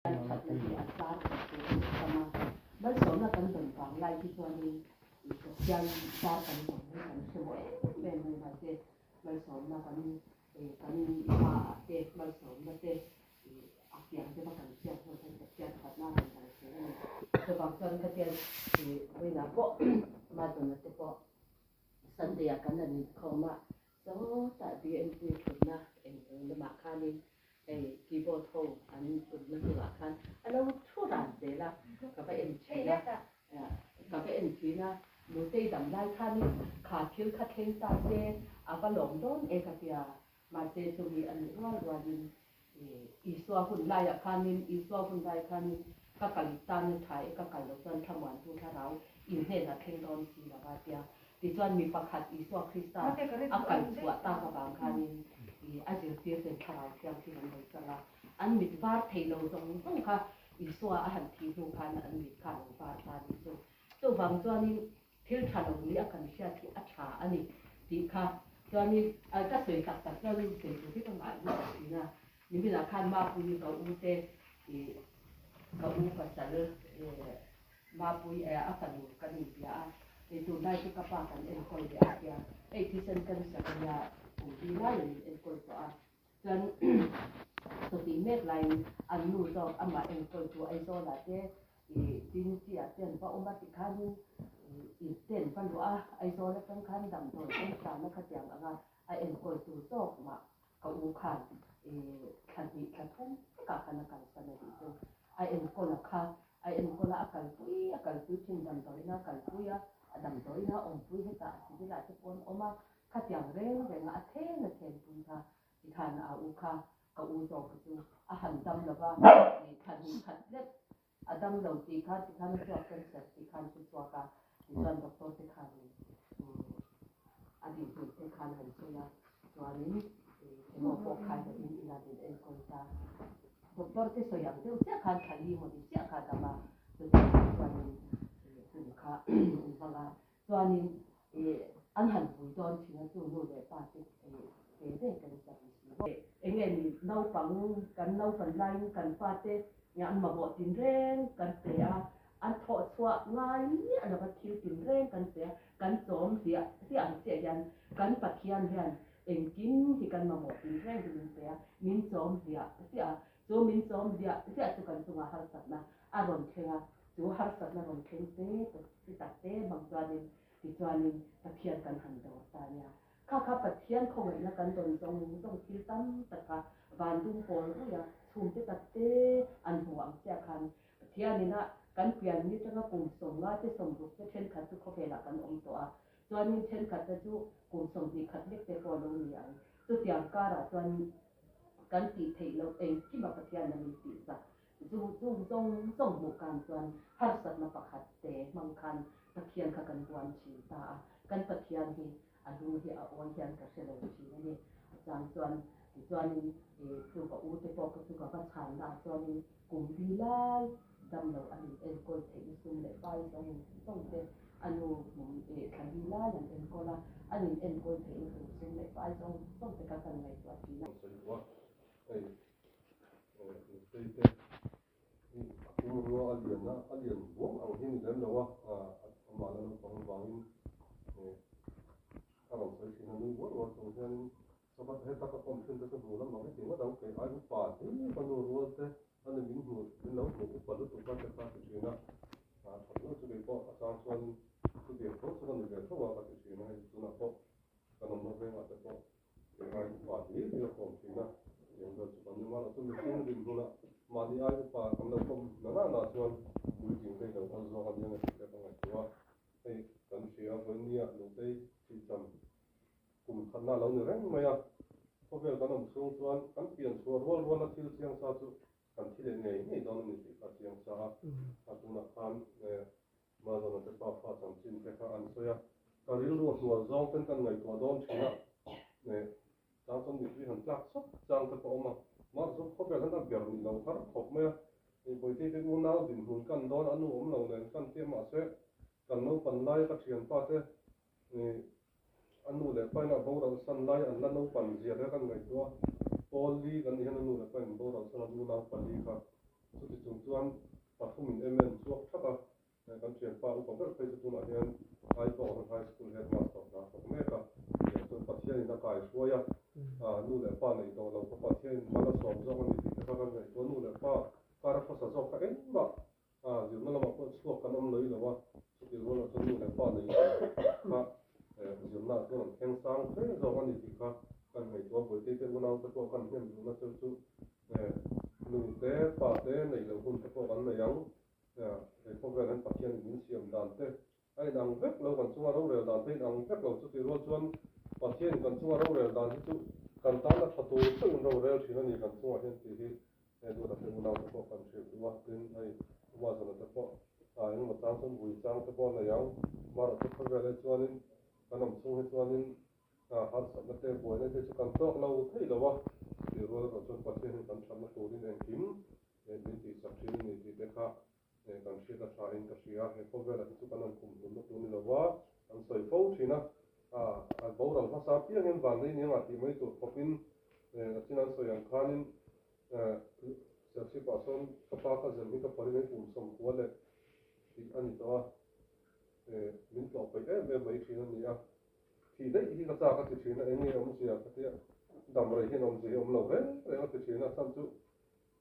Thatna hi a tar khat tur a ni tam a, malsawmna kan dawn vang lai hi chuanin Pathian tar kan dawn hi kan hre maw em em mai mahse malsawmna kan kan hmaah te malsawmna te a piang deuha kan hriat hnu hian Pathian thatna a rawn lang thin a ni. Chuvang chuan khatiang vawiinah pawh Madonna te pawh Sunday ah kan han inkhawm a, Sawtah BNP thutna eng eng lamah khanin hei keyboard ho an putna hnungah khan a lo thu ran zel a, ka va en thin a, ka va en thin a, Nutei dam lai khanin kha thil kha thleng ta se a va lawm dawn e ka tia, mahse chumi a nih rual rualin Isua hun laiah khanin Isua hun lai khanin ka kal tan a tha e, ka kal loh chuan thlamuantu thlarau in hnenah thleng dawn si lo va tia. Tichuan mi pakhat Isua Krista a kal chhuah tak avang khanin a zirtir ten thlarau thianghlim an lo chang a, an mit var thei lo zawng zawng kha Isua a han thih hnu khan an mit kha a lo var ta a nih chu. Chuvang chuanin Thil tha lo nia kan hriat hi a tha a ni tih kha chuanin ka sawi tak tak chuanin sawi tur hi ka ngah luat thin a, niminah khan Mapuii ka u te ih ka u pasal Mapuii a fanu kan inbia a, ei tunlai chu ka pa kan enkawl leh a tia, hei thisen cancer a nia kum bi laiin min enkawl tawh a, chuan chawtih mek laiin an nu zawk amah enkawltu Aizawlah te Ih tin chi ah te an va awm a tikhanin ih te an va luah a, Aizawl atang khan damdawi awm tana khatiang anga a enkawl tur zawk mah ka u khan ih thla hnih thla thum vekah khan a kalsan a nih chu. A enkawl a kha a enkawl a a kalpui a kalpui thin damdawiin a kalpui a, a damdawiin a awmpui hetah a civil ah te pawh an awm a, khatiang reng renga a then a thenpui kha tikhan a u kha ka u zawk kha chu a han dam lo va, ih thla hnih khat lek a dam lo tih kha tikhan a chhuak cancer tih khan chu chhuak a, tichuan doctor te khanin a dinhmun te khan han sawi a, chuanin chemo pawh khai lovin inah min enkawl ta. Doctor te sawi ang deuh chiah khan thla li maw ni chiah kha a dam a, chutiang chuanin hun kha an hmang a, Chuanin an han vui dawn thin a, chu nu leh pa te ve ve kan sa ni si bawk. Enge ni naupang kan naupan laiin kan pa te an mamawh tinreng kan pe a, an thawh chhuah ngai miah lova thil tinreng kan pe a, kan chawm hliah hliah ang chiah hian kan Pathian hian engkim hi kan mamawh tinreng hi min pe a, min chawm hliah hliah a, chu min chawm hliah hliah chu kan chungah harsatna a rawn thleng a, chu harsatna rawn thleng te ti tak te bang chuanin tichuanin Pathian kan han dawr ta nia. Kha kha Pathian khawngaihna kan dawn zawng zawng thil tam tak kha van dum pawl ruih a, chhungte tak te an hmu ang chiah khan Pathianin a kan pian ni tanga kum 50 te 60 te thenkhat chu khawvelah kan awm tawh a, chuanin thenkhat te chu kum 20 khat lek te pawh a lo ni ang. Chutiang karah chuan kan tih theih loh engkima Pathian a min tihsak Zu chung zawng zawng hmuh kan chuan harsatna pakhat te hmang khan Pathian kha kan buan thin ta a, kan Pathian hi a lung hi a awi hian ka hre lo thin a ni. A chang chuan tichuanin chu ka u te pawh ka chu ka va chhanna ah chuanin kum li lai dam lo an in enkawl theihna sum leh pai zawng zawng te a nu hmum thla li lai an enkawl a, an in enkawl theihna tur sum leh pai zawng zawng te kha kan ngaihtuah thin a. Nutei te hi a pumrua a lian a, a lian buang ang hi ni lem lo a, amah la naupang vangin a rawn sawi thin a, nui uar uar chung hianin sabat heta ka kawm thin te chu hmu lam ang heti ngawt ang kei ai upa hlir ka nu rual te a ni min hmu min lo hmu upa lutuk a te kha ti thin a, a that loh chu kei pawh a chang chuanin chutiang tho chu ka ni ve tho a ka ti thin a, hei tunah pawh kan awmna vengah te pawh Kei ai upa hlir hi a kawm thin a, tiang vel chu kan ni mar a, chu mihring rinhmun ah mahni ai upa kan lo kawm na na na chuan puitling te hi lo kal zawk a nia nge tih te ka ngaihtuah a, hei kan hria vawinia Nutei thihcham kum khatna a lo ni reng mai a, khawvel kan awm chhung chuan kan pian chhuah rual ruala thil chiang sa chu kan thi leh ngei ngei dawn a ni tih kha a chiang sa a, a tunah khan Mazawna te pa fa chanchin te kha an sawi a, ka rilru a hnual zawng ten kan ngaihtuah dawn thin a, eh, chang chuan mipui han tlak chawp chang te pawh a awm a, Mark chu khawvel hian a ber nih lo har khawp mai a, eh, Bawitei te unau dinhmun kan dawn a nu awm lo nen kan tia mahse kan naupan lai ka thianpa te, eh, a nu leh pain a boral san lai an la naupan zia te kan ngaihtuah a, Paul Lee kan nih hian a nu leh pain boral san an unau pali kha. Chuti chung chuan pathumin Amen chhuak thak a, kan thianpa upa ber phei chu tunah hian Aizawl High School Headmaster hna thawk mek a, tiang chuan Pathianin a kai hruai a, nu leh pa neih tawh lo kha Pathianin mal a sawm zawk a ni tih te kha kan ngaihtuah, nu leh pa kar a hmasa zawk kha engmah zirna lamah pawh chhuak kan awm lei lo a, chutih rualah chuan nu leh pa neih lo kha zirna ah chuan an thleng sang fe zawk a ni tih kha kan ngaihtuah, Bawihte te unaute pawh kan hnem duhna cheu chu Nu te, pa te neih loh hun te pawh kan nei ang. He khawvel hian Pathianin min siam dan te a inang vek lo, kan chunga rorel dan te a inang vek lo. Chutih rual chuan Pathianin kan chunga rorel dan hi chu kan tan a tha tur chauhin rorel thin a ni kan chungah hian tih hi he duata te unau te pawh kan hrilh duh a. Tin, hei Amazon-a te pawh engemaw chang chuan vui chang te pawh a nei ang. Amaherawhchu khawvel hi chuanin kan awm chhung hi chuanin Harsatna te, buaina te chu kan tawk lo thei lo a, tih rual erawh chuan Pathian hian kan thatna turin engkim min tihsak thin a ni tih te kha kan hriat a tha in ka hria. He khawvelah hi chu kan awm kum hlumna tur ni lo va, kan sawi fo thin a, a boral hmasa piang hian vanlei ni anga tih mai tur khawpin a chin an sawi ang khanin Serchhipah sawn ka pa ka zem hi ka parin an kum sawmkua leh tih a ni tawh a, min tlawh peih em em mai thin a ni a. Thih daih hi ka chak a ti thin a, eng nge awmzia ka tia, dam rei hian awmzia hi awm lo reng reng a ti thin a, chhan chu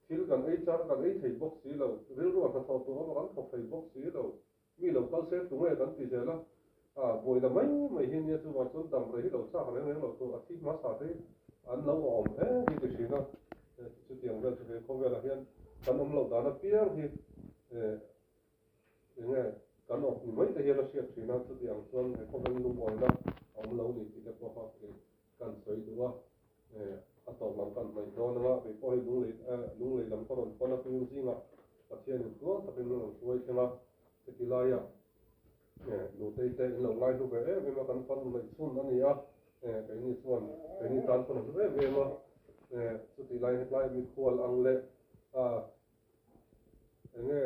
thil kan ei chang kan ei thei bawk si lo, rilru a hnathawh tur awm a kan thawk thei bawk si lo, mi lo kal se tunge kan ti zel a, ah buaina mai mai hi nia chuvang chuan dam rei hi lo chak reng reng lo tur a thi hmasa te hi an lo awm hle hi ti thin a, chutiang vel chu he khawvelah hian kan awm loh dan apiang hi eh. Enge kan awk ni mai te hian a hriat thin a, chuti ang chuan he khawvel lungawina a awm lo ni tih te pawh kha kei kan sawi duh a, a tawp lam kan hnaih dawn anga kei pawh hei lunglei lunglei lam ka rawn pan a tuin zingah Pathianin tluang takin min rawn hruai thleng a, heti laia nutei te in lo ngai hlu ve em em a, kan fan neih chhun a ni a, keini chuan keini tan pawn a hlu em em a, chuti lai hetlai mikhual ang leh Enge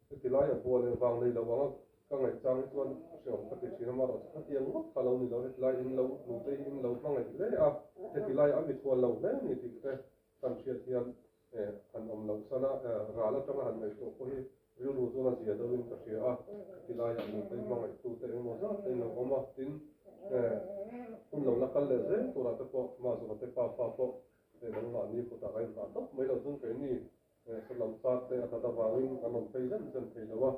heti laia bual leh vang nei lo anga ka ngaih chang hi chuan hreawm ka ti thin a, amaherawhchu khatiang ngawt kha lo ni lo, heti lai in lo hnute hi in lo hmangaih hle a, heti laiah a mithual lo hle ni tih te kan hriat hian han awm loh san a, ral atanga han ngaihtuah pawh hi rilru chuan a zia deuhin ka hria a, heti laiah hnute hmangaihtute engemaw zat te in lo awm a, tin hun lo la kal leh zel turah te pawh Mazawna te pafa pawh Hei nangmahni kutah ka inhah tawp mai lo chung keini salam char te a hlat avangin kan rawn phei zen zen thei lo a,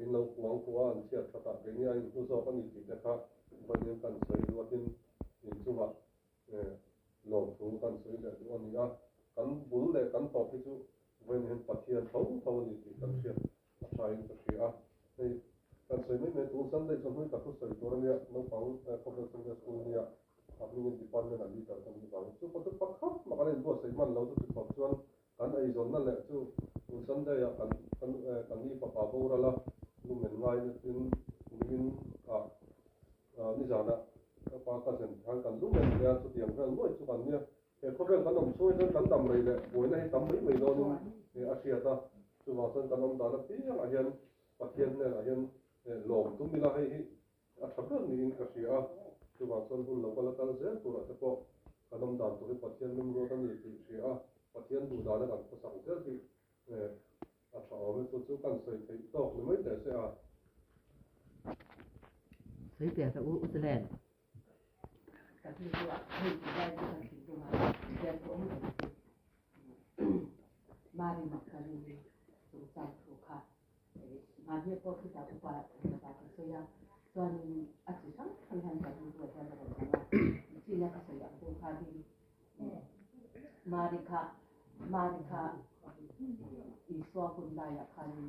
in lo kuang kuah a an chhiat thatah keini a inhlu zawk a ni tih te kha vawiin kan sawi duatin inchungah lawmthu kan sawi leh duh a ni a, kan bul leh kan tawp hi chu vawiin hian Pathian tho tho a ni tih kan hriat a thain ka hria a, hei kan sawi mai mai tun Sunday chu hnui tak thu sawi tur a nia, naupang khawvel Sunday School nia a hmingin department a leader ka nih vangin chu pawh chu pakhat mah kan inbuatsaih hman lo chu ti khawp chuan kan eizawnna leh chu tun Sunday ah kan kan kan ni fapa boral a lumen ngai natin nimin ah nizanah ka pa cousin khan kan lumen leh a chutiang vel nuai chu kan nia. He khawvel kan awm chhung hi chuan kan dam rei leh buaina hi tam mai mai dawnin a hriat a, chuvang chuan kan awm dan apiangah hian Pathian hnenah hian lawm tum ila hei hi a tha ber niin ka hria a, chuvang chuan hun lo kal a kal zel turah te pawh kan awm dan tur hi Pathian rimruat a ni tih hria a, Pathian duh dana kan khawsak zel hi a tha awm e, chu chu kan sawi theih tawk ni mai teh se a. Sawi piah ta u Utland. Ka rilru ah hei ti lai chu ka thinlung ah hian thu awm reng chu Mari Magdalene chungchang thu kha mahni pawh khitah upa hmasa ka sawi a, chuanin a chi hrang hrang hian ka rilru ah hian a rawn lang a, china ka sawi ang deuh khanin Mari kha Mari kha Isua hun laiah khanin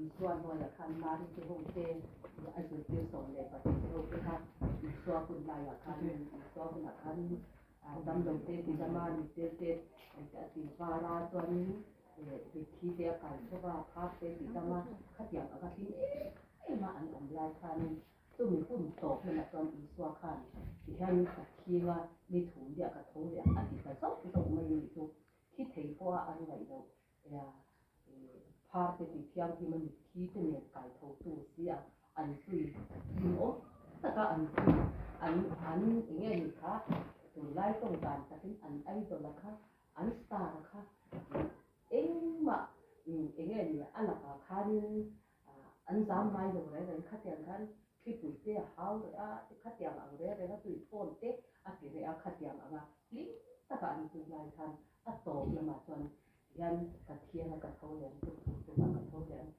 Isua hnuaiah khan Mari te ho te a zirtir 12 te ho te kha Isua hun laiah khanin Isua hunah khanin damlo te ti dama mitdel te a ti var a chuanin mitthi te a kai tho va phak te ti dama khatiang anga hlim em em a an awm lai khanin chumi hun tawp lamah chuan Isua khan tihianin ka thing a ni thum diah ka tho leh ang a ti ta zauh zauh mai a nih chu thi thei pawha an ngaih loh Ea, phar te tih thianghlim a mitthi te nen kai tho tu si a, an zui hlimawm taka an zui an an eng nge nih kha tunlai tawng dan takin an idol a kha an star a kha. Nge ni a lakah khanin an zam ngai lo reng reng khatiang khan thlipui te a hau reh a, khatiang ang reng reng a tui thawn te a ti reh a, khatiang anga hlim taka an zui lai khan a tawp lamah chuan hian ka thiang a ka tho leh ang, tukhum chungah ka tho leh ang,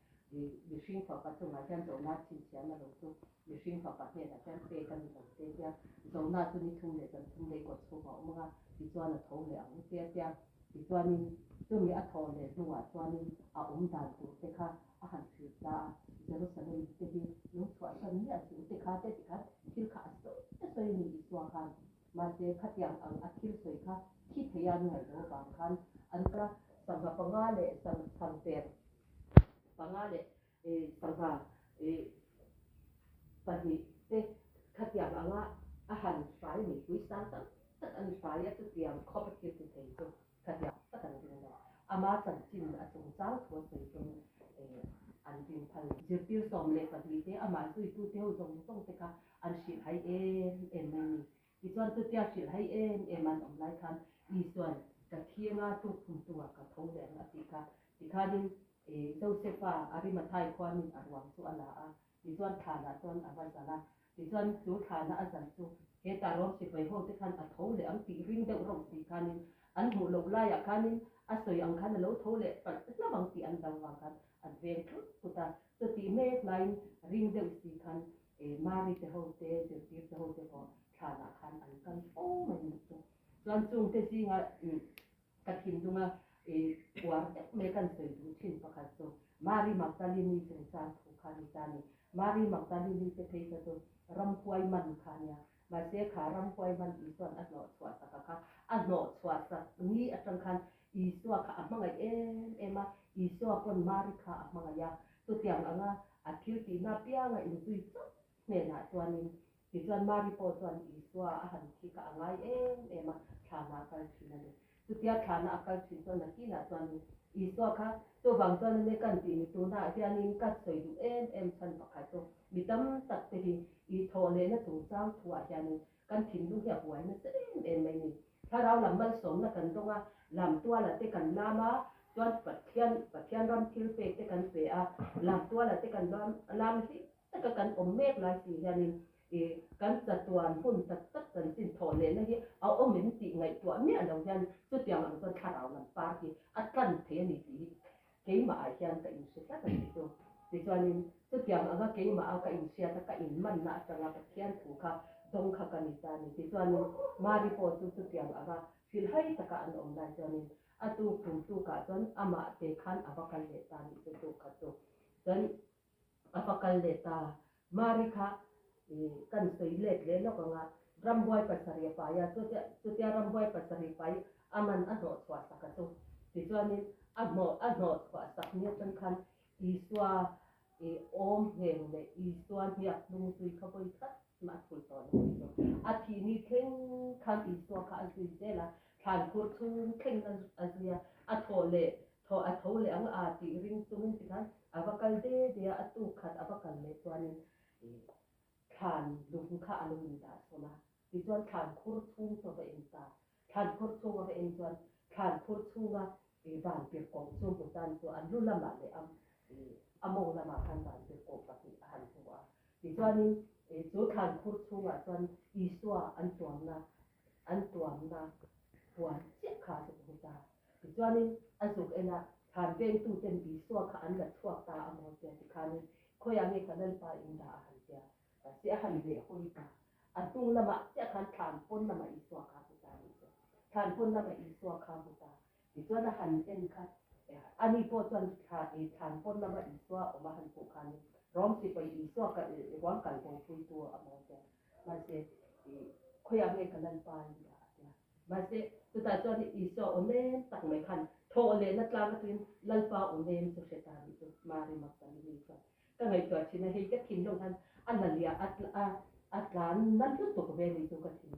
mihring fapa chungah hian Zona chhinchhiahna lo chu mihring fapa hnenah hian pek a ni lo te tia Zona chu ni thum leh zan thum lei kawt chhungah a awm ang a, tichuan a tho leh ang te a tia. Tichuanin chumi a thawh leh hnuah chuanin a awm dan tur te kha a han hrilh ta a, Jerusalem te hi lo chhuahsan miah suh te kha te tikhan thil kha a sawi a sawi a ni Isua khan. Mahse khatiang ang a thil sawi kha thi thei a an ngaih loh avang khan an ka sangha panga leh sangper panga leh sangha pahnih te khatiang anga a han hrai mipui sang tam tak an hrai a, chutiang khawp a thil ti thei chu khatiang tak an ring lo. Ama chanchin a chungchang thu a sawi pawn an ring phal. Zirtir 12 te amah zuitute ho zawng zawng te kha an hrilh hai em em mai ni. Tichuan chutia hrilh hai em em an awm lai khan Isuan ka thianga tukkhumtu-ah ka tho leh ang a tih kha. Tikhanin Josefa Arimathai khuanin a ruang chu a la a, tichuan thlanah chuan a va zal a. Tichuan chu thlana a zal chu hetah rawm sipai ho te khan a tho leh ang tih ring deuh rauh si khanin an hmuh loh laiah khanin a sawi ang khan a lo tho leh palh hlauh ang tih an do vang khan an veng thut thut a. Chutih mek laiin ring deuh si khan Mari te ho te, zirtir te ho te pawh thlanah khan an kal fo mai ni chu. Chuan chungte zinga ka thinlunga uar deuh mai kan sawi duh thin pakhat chu Mari Magdalini chungchang thu kha ni ta ni. Mari Magdalini te phei kha chu ramhuai man kha nia. Mahse kha ramhuai man Isua'n a hnawh chhuah sak a kha. A hnawh chhuah sak ni atang khan Isua kha a hmangaih em em a, Isua pawn Mari kha a hmangaih a. Chutiang anga a thil tihna pianga inzui chauh hnenah chuanin tichuan Mari pawh chuan Isua a han thi kha a ngai em em a, thlana a kal thin a ni. Chutia thlana a kal thin chuan nakinah chuanin Isua kha chuvang chuan ane kan tih ni tunah hianin ka sawi duh em em chhan pakhat chu mi tam tak te hi i thawh lehna chungchang thuah hianin kan thinlung hi a buai nasa em em mai ni. Thlarau lam malsawmna kan dawng a, lam tuala te kan lam a, chuan Pathian Pathian ram thil pek te kan pe a, lam tuala te kan lam lam hlim taka kan awm mek lai si hianin i kan chatuan hun tak tak chanchin thawh lehna hi a awm em tih ngaihtuah miah lo hian chutiang ang chuan thlarau lam par hi a tlan thei a ni tih hi keimah ah hian ka inhre tlat a ni chu. Tichuanin chutiang anga keimah a ka inhriat a ka inmanna atanga Pathian thu kha dawng kha ka ni ta a ni. Tichuanin Mari pawh chu chutiang anga hrilhhai taka an awm lai chuanin a tu khum tukah chuan amah te khan a va kal leh ta a nih chu tuk kha chu. Chuan a va kal leh ta. Mari kha kan sawi let leh lawk anga rambuai pasarih a pai a, chutia rambuai pasarih pai a man a hnawh chhuah sak a chu. Tichuanin a hnawh a hnawh chhuah sak ni atang khan Isua awm ngheng leh Isua hniak hnung zui kha vawi khat mah a thul tawh lo chu. A thih ni thleng khan Isua kha a zui zel a, thlan khur chhung thleng a zui a, a thawh leh Thaw a tho leh ang a tih ring chungin tikhan a va kal de de a, a tuk khat a va kal leh chuanin thlan lung kha a lo indah sawn a, tichuan thlan khur chhung chu a va en ta. Thlan khur chhung a va en chuan thlan khur chhunga van tirhkoh chu hmu tan chu a lu lamah leh a mawng lamah khan van tirhkoh pahnih a han hmu a. Tichuanin chu thlan khur chhungah chuan Isua an tuamna an tuamna puan chiah kha a zuk hmu ta. Tichuanin a zuk en a, thlan vengtuten Isua kha an la chhuak ta a maw tia tikhanin khawiah nge ka Lalpa in dah a han tia. Mahse a han leh hawi ta. A hnung lamah chiah khan thlan pawn lamah Isua kha a hmu ta a nih chu. Thlan pawn lamah Isua kha a hmu ta. Tichuan a han en kha, ani pawh chuan thlan pawn lama Isua awm a han hmuh khanin Rom sipai Isua ruang kal bopuitu a maw tia. Mahse khawiah nge ka Lalpa in dah a tia. Mahse, chutah chuan Isua aw nem tak mai khan thawh lehna tlang atangin Lalpa aw nem chu hre ta nih chu Mari Magdalene chuan ka ngaihtuah thin a, hei ka thinlung khan a la liah a tlan na lutuk ve nih chu ka thinlung.